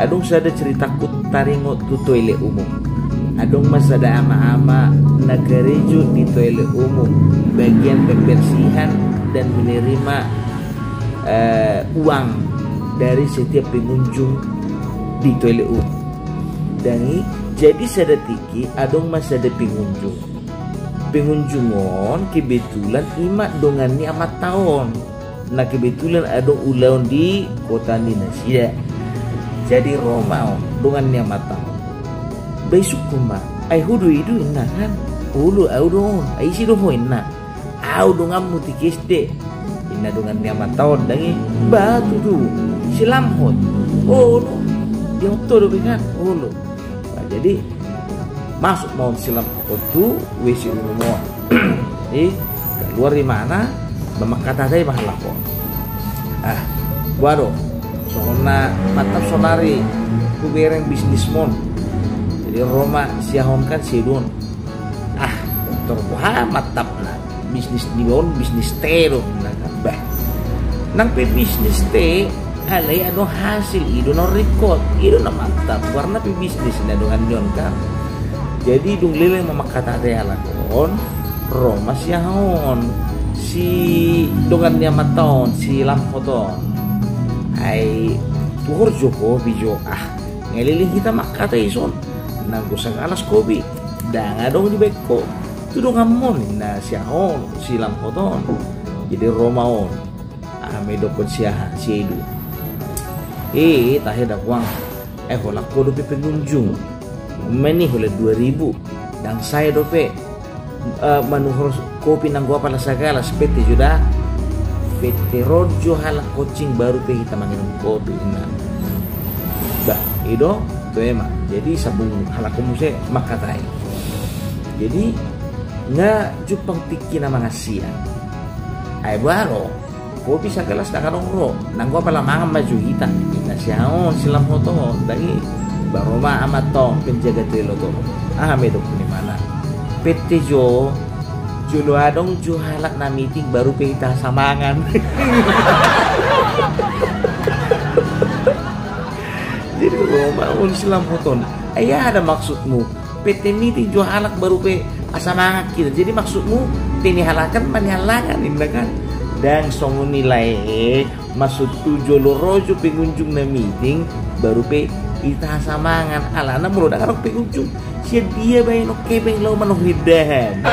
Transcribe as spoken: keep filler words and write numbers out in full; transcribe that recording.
Adong sada ceritaku taringot tu toilet umum. Adong ma sada ama-ama na karejo di toilet umum, bagian pembersihan dan menerima, eh, uang dari setiap pengunjung di toilet umum. Dang i, jadi sada tingki adong ma sada pengunjung. Pengunjung on kebetulan i ma dongan ni amanta on. Na kebetulan adong ulaon di kota ni nasida. Jadi ro ma on dongan ni amanta on. Ba isungkun ma, ai ho do i do inna kan? Olo, au do on. Ai ise do ho inna? Au donganmu tingki S D. Inna dongan ni amanta on dang i. Ba tutu, si Lamhot. Olo, diahot ho dope kan? Olo. Nah, jadi masuk ma on si Lamhot on tu W C umum on. I, kaluar imana, mangkatai ma halak on. Ah, boha do, songon na mantap sonari hubereng bisnismon. Jadi ro ma si Ahon kan si Edun. Ah, tor boha mantapna. Bisnis ni on, bisnis teh do. Nah, bah. Nang pe bisnis teh, alai adong hasil, i do na ringkot, i do na mantap. Goarna pe bisnis na dongan ni on kan. Jadi dung leleng ma mangkatai halak on, ro ma si Ahon, si dongan ni amanta on, si Lamhot on. Ai, tu horjo kopi jo, ah, nga leleng hita mangkatai ison, nanggo sagalas kopi, dang adong dibaen ho. Tu donganmon, inna si Ahon, si Lamhot on. Jadi ro ma on. Aha ma didokkon si aha, si Edu. Eh, tahe dapoang. Eh, holan ho dope pengunjung. Meni holan dua ribu. Dang sae dope. Eh, manuhor kopi nanggo apala sagalas, pette jo da. Pette ro jo halak honsing baru pe hita manginum kopi, inna. Bah, i do, toe ma. Jadi sambung halak on muse mangkatai. Jadi, nga jumpang tingki na mangan siang. Ai boha ro, kopi sagalas dang adong ro, nanggo apala mangan ma jo hita, inna si Ahon, si Lamhot on, dang i. Ba ro ma amanta on penjaga toilet on. Aha ma didokkon imana. Pette jo, jolo adong jo halak na meeting baru pe hita asa mangan. Jadi ro ma on si Lamhot on. Ai aha da maksudmu? Pette meeting jo halak baru pe asa mangan hita. Jadi maksudmu, pe nihalakan ma nihalangan, inna kan? Dang songon i lae, maksudhu jolo ro jo pengunjung na meeting, baru pe hita asa mangan. Alana molo dang adong pengunjung, sian dia baenon hepeng laho manuhor indahan?